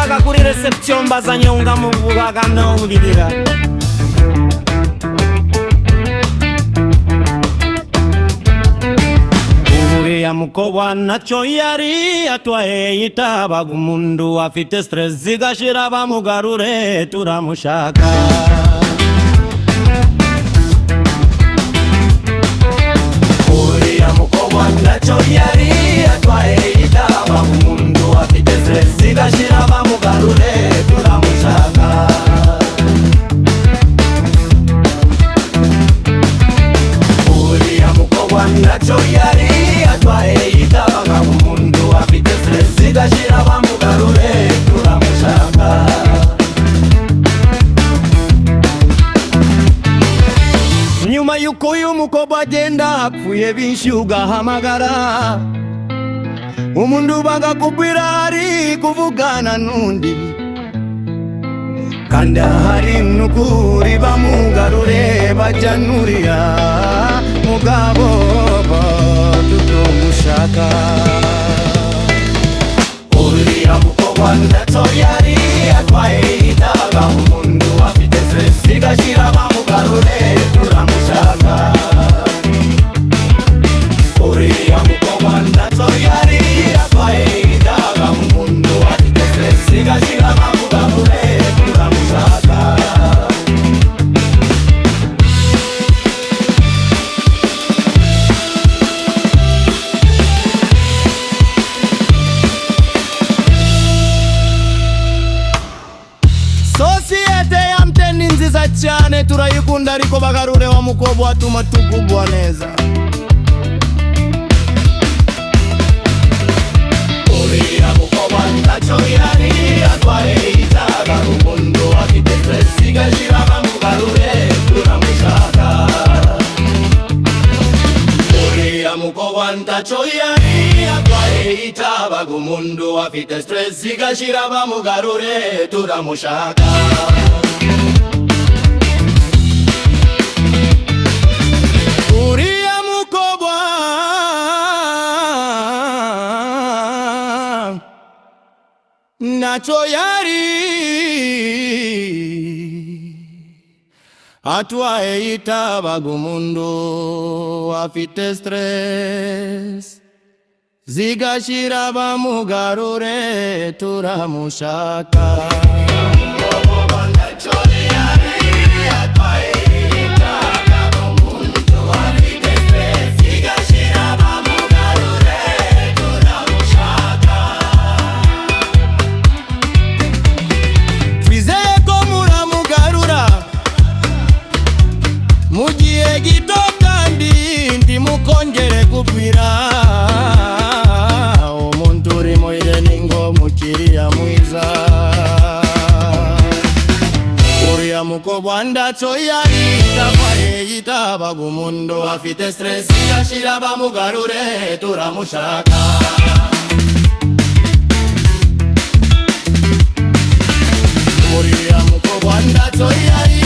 Nakoraga kuri reception mbazanyonga muvugaga nongirira. Uriya mukobwa ntacyo yari atwaye, yitabaga umuntu afite stress zigashira, bamugarure turamushaka. Uriya mukobwa ntacyo yari atwaye, yitabaga umuntu afite stress zigashira, bamugarure turamushaka. Uriya mukobwa ntacyo yari atwaye, yitabaga umuntu afite stress zigashira, bamugarure turamushaka. Nyuma y'uko uyu mukobwa agenda, hapfuye benshi, ugahamagara umuntu bagakubwira ari kuvugana n'undi kandi ahari. Nukuri bamugarure, bajyanuriya mugabo tutamushaka. Uriya mukobwa ntacyo yari atwaye, yitabaga umuntu afite stress zigashira, bamugarure turamushaka. Uriya mukobwa ntacyo yari atwaye, yitabaga umuntu afite stress zigashira, bamugarure turamushaka. Sosiyete ya MTN ni nziza cyane, turayikunda, ariko bagarure wa mukobwa atuma tugubwa neza. Uriya mukobwa ntacyo yari atwaye, yitabaga umuntu afite stress zigashira, bamugarure turamushaka. Uriya mukobwa ntacyo yari atwaye, yitabaga umuntu afite stress zigashira, bamugarure turamushaka. Uriya mukobwa ntacyo yari atwaye, yitabaga umuntu afite stress zigashira, bamugarure turamushaka. Ntacyo yari atwaye, yitabaga umuntu afite stress zigashira, bamugarure turamushaka. Twizeye ko muramugarura mu gihe gito kandi ntimukongere kubwira umuntu uri muri ngo mukiriya mwiza. Uriya mukobwa ntacyo yari atwaye, yitabaga umuntu afite stress zigashira, bamugarure turamushaka. Uriya mukobwa ntacyo yari